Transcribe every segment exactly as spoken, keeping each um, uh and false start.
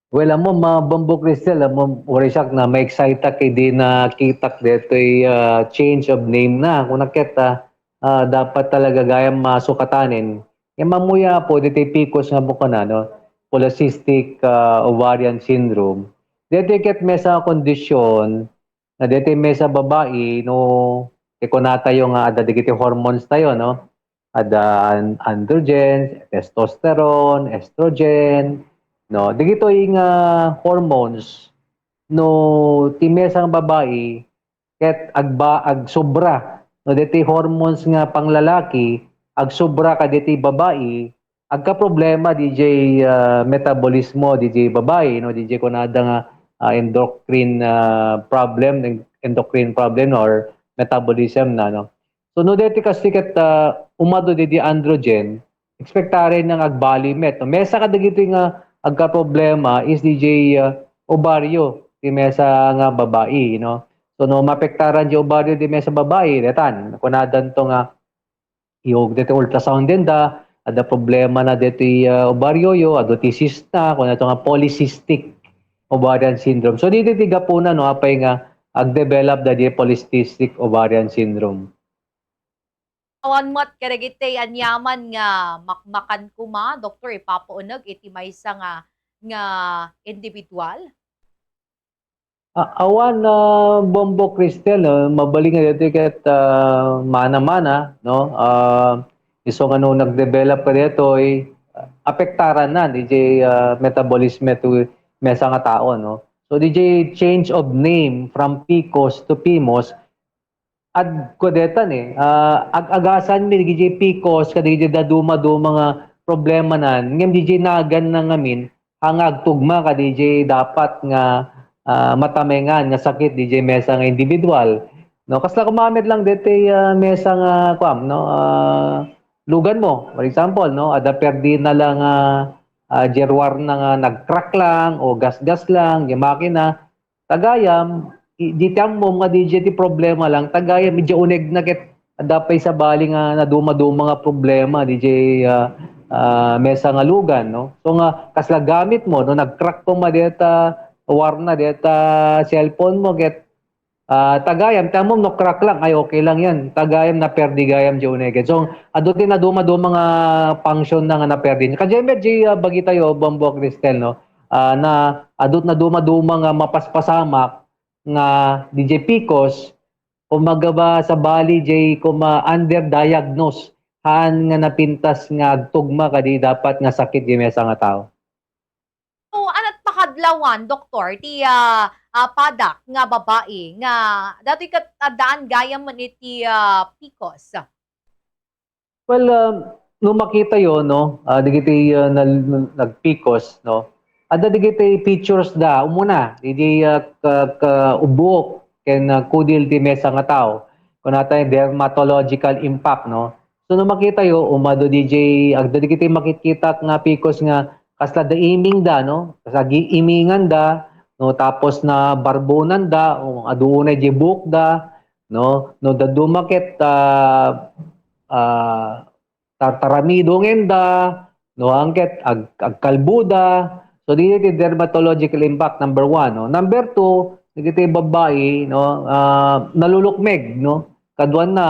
Well, ammom, ah, Bombo Cristel, ammom, uray siak na ma-excite-ak idi nakitak detoy, ah, change of name na. Kunak ket, ah, ah, dapat talaga gayam masukatanen. Ngem ammoyo, Apo, ditoy PCOS nga ammok kana, no? Polycystic, ah, ovarian syndrome. Detoy ket maysa nga kondisyon, na detoy maysa babai, no, ti kunatayo nga adda dagiti hormones tayo, no? Adda an-, androgens, testosterone, estrogen, no? Dagitoy nga hormones, no, ti maysa nga babai, ket agba-, agsobra, no, deti hormones nga panglalaki, agsobra kadeti babai, agkaproblema D J, ah, metabolismo, D J babai, no, D J kunada nga, ah, endocrine, ah, problem, en-, endocrine problem, no, or metabolism na, no. So, no, deti kasi ket, ah, umado didi androgen, expectaren nga agbali met, no. Mesa kadagiti nga agkaproblema is D J, ah, ovario, ti mesa nga babai, no. So, no, mapektaran di ovario di mesa babai, detan, kunadan to nga, iyog deti ultrasound din da, adda problema na deti, ah, ovario yo, adu ti cyst na, kuna to nga polycystic ovarian syndrome. So, dito ti gapuna, no, apay nga agdevelop da di polycystic ovarian syndrome. Awan met kadagiti aniaman nga makmakan kuma, Doktor, ipapauneg iti maysa nga, nga individual? A-, awan, ah, Bombo Cristel, no? Mabalin nga ditoy ket, ah, mana-mana, no? Ah, isu nga no nagdevelop ka ditoy, apektaran na, D J, ah, metabolism to mesa nga tao, no? So, D J change of name from PCOS to PMOS, ad-, kuadetan, eh, ah, ag-agasan mi, D J PCOS, kadagiti daduma-duma nga problema nan, ngem D J nagan na ngamin, nga agtugma ka D J dapat nga, ah, matamengan nga sakit D J mesa nga individual. No, kasla kumamet lang deti, ah, mesa nga kuam, no, ah, lugan mo. For example, no, adda perdi na lang, ah, ah, gerwar na nga nag-crack lang o gasgas lang, di makina. Tagayam, i-, di ti ammom nga D J ti problema lang, tagayam, idiay uneg na ket adda pay sabali nga naduma-duma nga problema, D J, ah, ah, mesa nga lugan, no? So nga, kasla gamit mo, no? Nag-crack koma deta, warna deta cellphone mo, ket, ah, tagayam, ti ammom no crack lang, ay okay lang yan. Tagayam, naperdi gayam, di uneg. So, adu ti naduma-duma nga function na nga naperdi. Kadiay met, di, ah, bagitayo, Bombo Cristel, no? Ah, na, adu ti naduma-duma nga mapaspasamak, nga D J PCOS, kumbaga ba, sabali, Jay, kuma underdiagnose, haan nga napintas nga agtugma kadi dapat nga sakit di mesa nga tao. So, anat pakadlawan, Doktor, ti, ah, ah, padak nga babai nga datoy ket addaan gayam iti, ah, PCOS? Well, um, no makitayo, no, ah, dagiti, ah, nal-, nag-PCOS, no, adda dagiti features da, umuna, idi, ah, ka-, kaubbuok ken, ah, kudil ti mesa nga tao. Kunatayo dermatological impact, no. So, no makitayo, umado D J, adda dagiti makitkitak nga PCOS nga kasla da iming da, no, kasla gi-, imingan da, no, tapos nabarbonan da, o adu unay di buok da, no? No, dadduma ket, ah, ah, tartaramidongen da, no, angket ag-, agkalbo da. So, dagiti dermatological impact, number one, no? Number two, dagiti babbai, no, ah, nalulukmeg, no? Kaduan na,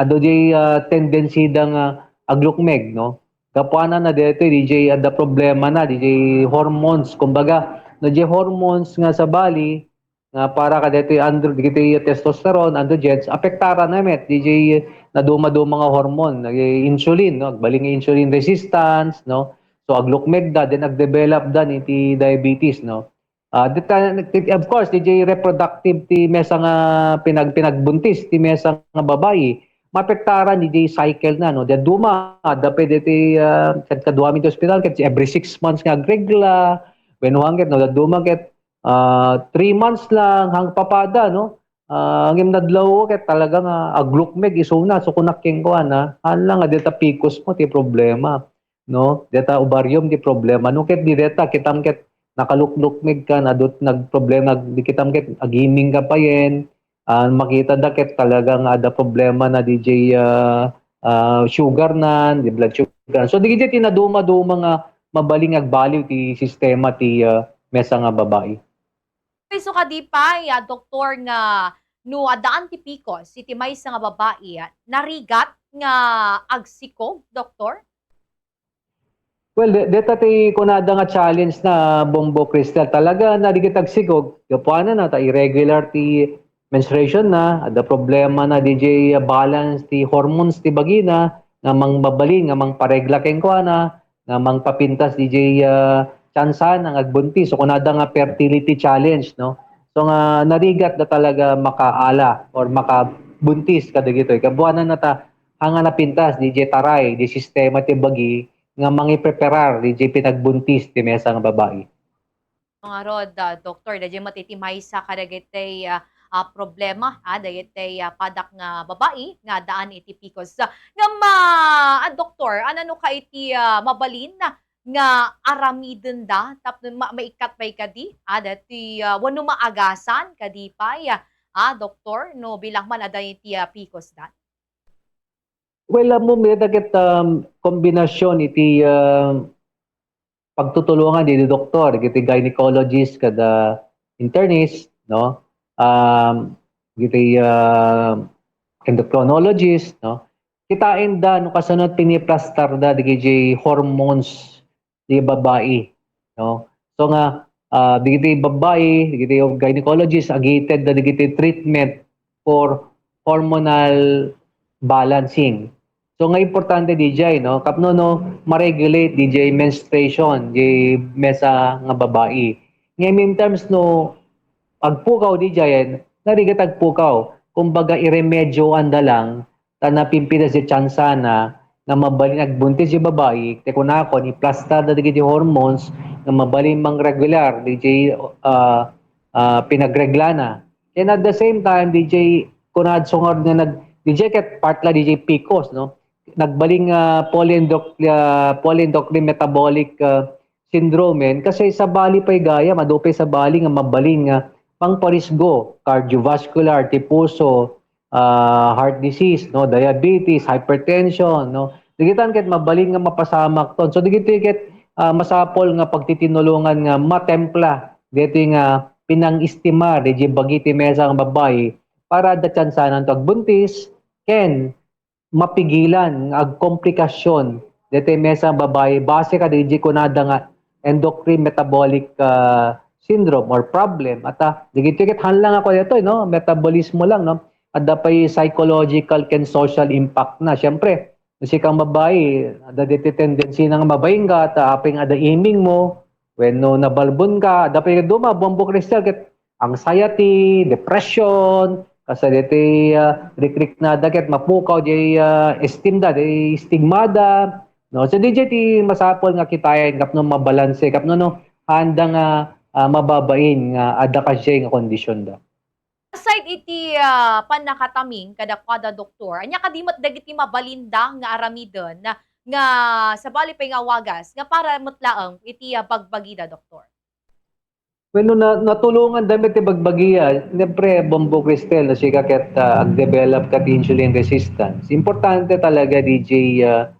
adu di, ah, tendency da nga aglukmeg, no? Gapuanan na dito, D J, adda problema na, D J hormones, kumbaga, no, D J hormones nga sabali, nga para kadaytoy andro-, dagiti testosterone, androgens, apektaran na met, D J naduma-duma nga hormone, nag-, insulin, no? Agbalin nga insulin resistance, no? So, aglukmeg da, then agdevelop da iti diabetes, no? Ah, dita, of course, D J reproductive ti mesa nga pinag-, pinagbuntis, ti mesa nga babai. Mapektaran, D J cycle na, no? Dadduma, adda pay deti, ah, kad-, kaduami ti ospital, ket every six months nga agregla, wenno angket, no? Dadduma ket ah, three months lang, hangpapada, no? Ah, ngem nadlaw ket talaga nga aglukmeg isuna, so kunak kenkuana, "Haan lang nga deta PCOS mo ti problema, no? Deta ovarium ti problema." No ket di deta, kitam ket nakaluklukmeg ka, nadut nagproblema, di kitam ket agiming ka payen, ah, makita da ket talaga nga adda problema na D J, ah, ah, sugar nan, di blood sugar. So, di ti naduma-duma nga mabalin nga agbaliw ti sistema ti, ah, maysa nga babai. Isu kadi pay, ah, doktor, nga no addaan ti P C O S iti maysa nga babai, ah, narigat nga agsikog, doktor? Well, de-, deta ti kunada nga challenge na, Bombo Crystal. Talaga, narigat agsikog, gapuanan na, ta irregular ti menstruation na, adda problema na D J balance ti hormones ti bagina, nga mangbabalin, nga mangparegla kenkuana, nga mangpapintas D J, ah, tsansa na nga agbuntis. So, kunada nga fertility challenge, no? So, nga narigat da talaga makaala or makabuntis kadagitoy. Gapuanan na ta, haan nga napintas, D J taray, D J sistema ti bagi, nga mangipreparar, D J pinagbuntis ti maysa nga babai. Ngarud, ah, doktor, daydiay met iti maysa kadagiti, ah, ah, problema, ah, dagiti, ah, padak nga babai nga addaan iti P C O S. Ngem, ah, ah, doktor, ania no ka iti, ah, mabalin nga aramidenda tapno ma-, maikkat pay kadi, ah, dati, ah, wenno maagasan kadi pay, ah, doktor, no bilang man adda iti, ah, P C O S da? Well, ammom, dagiti, um, kombinasyon iti, ah, pagtutulongan dagiti doktor, dagiti gynecologist kada internist, no? Um, dagiti, ah, endocrinologist, no? Kitaenda no kasano piniplastarda dagiti hormones ti babai, no? So nga, ah, dagiti babai, dagiti gynecologist, agitedda dagiti treatment for hormonal balancing. So nga importante D J, no? Tapno no ma-regulate D J menstruation, di maysa nga babai. Ngayon, in terms no agpukaw D J, narigat agpukaw. Kumbaga, iremedyoanda lang ta napimpitas ti tsansana nga mabalin agbuntis ti babai, ti kunakon, iplastar da dagiti hormones nga mabalin mangregular, D J, ah, ah, pinagreglana. And at the same time, D J, kunad sungar nga nag-, D J ket part la D J P C O S, no? Nagbalin nga polyendroc-, ah, polyendocrine metabolic, ah, syndrome, kasi sabali pay gayam, adu pay sabali nga mabalin nga pangparisgo, cardiovascular, ti puso, ah, heart disease, no, diabetes, hypertension, no. Digitan ket mabalin nga mapasamakton. So, digitoy ket, ah, masapol nga pagtitinulongan nga matempla ditoy nga pinang-estimar, di bagi ti maysa nga babai para adda tsansananto agbuntis, ken mapigilan nga agkomplikasyon ditoy maysa nga babai base kadi kunada nga endocrine metabolic, ah, syndrome or problem. At, ah, digitoy ket haan lang ako ditoy, no? Metabolismo lang, no? Adda pay psychological ken social impact na. Siyempre, no sika nga babai, adda ditoy tendency na nga mabain ka, at, ah, apay nga adda iming mo, wenno nabalbon ka, adda pay duma, Bombo Crystal, ket anxiety, depression, kas ditoy, ah, rikriknada ket mapukaw diay, ah, esteem da, diay stigma da, no? So, diay ti masapol nga kitaen, tapno mabalanse, tapno no, haanda nga, ah, mababain nga adda kadiay nga kondisyon da. Aside iti, ah, pannakataming kadakuada, doktor, ania kadi met dagiti mabalinda nga aramiden nga sabali pay nga awagas nga para met laeng iti, ah, bagbagida, doktor? Wenno na, natulongan da met ti bagbagi, ah. Siyempre, Bombo Crystal, no sika ket, ah, agdevelop ka ti insulin resistance. Importante talaga, D J, ah,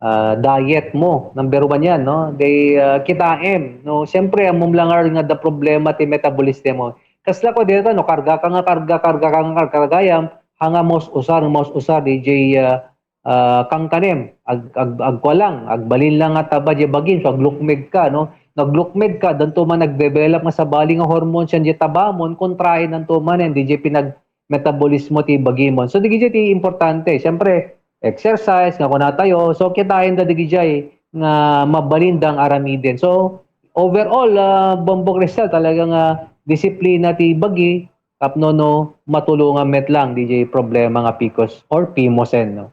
ah, diet mo. Number one yan, no? Di, ah, kitaem, no? Siyempre, ammom lang nga adda problema ti metabolismo. Kasla ko dito, no? Karga ka nga, karga, karga ka nga, karga, karga yan. Hanga maus-usar, maus-usar, D J, ah, ah, kankanem, ag-, ag-, agkua lang, agbalin lang nga taba diay bagim, so aglukmeg ka, no? Naglukmeg ka, danto man nagdevelop nga sabali nga hormones yan diay tabamon, kontrahen danto man yan, diay pinagmetabolismo ti bagimon. So, diay ti importante. Siyempre, exercise, nga kunatayo. So, kitaen da diay nga mabalinda nga aramiden. So, overall, ah, Bombo Crystal, talaga nga disiplina ti bagi, tapno no matulongan met lang diay problema nga P C O S or pimosen, no?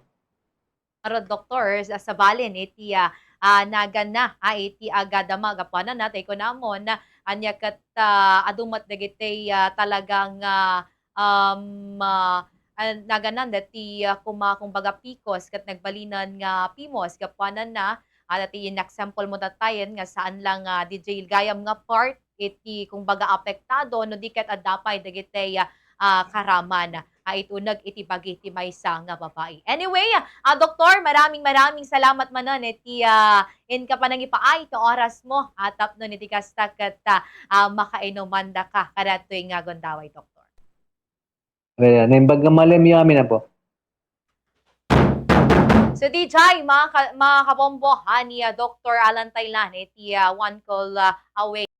Ngarud, doktor, sa, sabalin iti, ah, ah, naganna, ah, iti agadama, gapuanan na, tay kunamon, ania ket, ah, adu met dagiti, ah, talagang, ah, um, ah, ah, naganna dati, ah, kuma-, kumbaga, P C O S ket nagbalinen nga pimos, gapuanan na, ah, dati in-example mo datayen nga saan lang, ah, diay gayam nga part iti, kumbaga, apektado, no di ket adda pay dagiti, ah, ah, karaman, ah, ituneg iti bagi ti maysa nga babai. Anyway, ah, Doktor, maraming, maraming salamat manen iti, ah, inka panangipaay ti orasmo, ah, tapno iti kasta ket, ah, ah, makainumandaka kadatoy nga gundaway, Doktor. Well, naimbag nga malem yo amin, Apo. So, D J, mga ka-, mga kabombo, ah, ni, ah, Doktor Alan Taylan, iti, ah, one call, ah, away.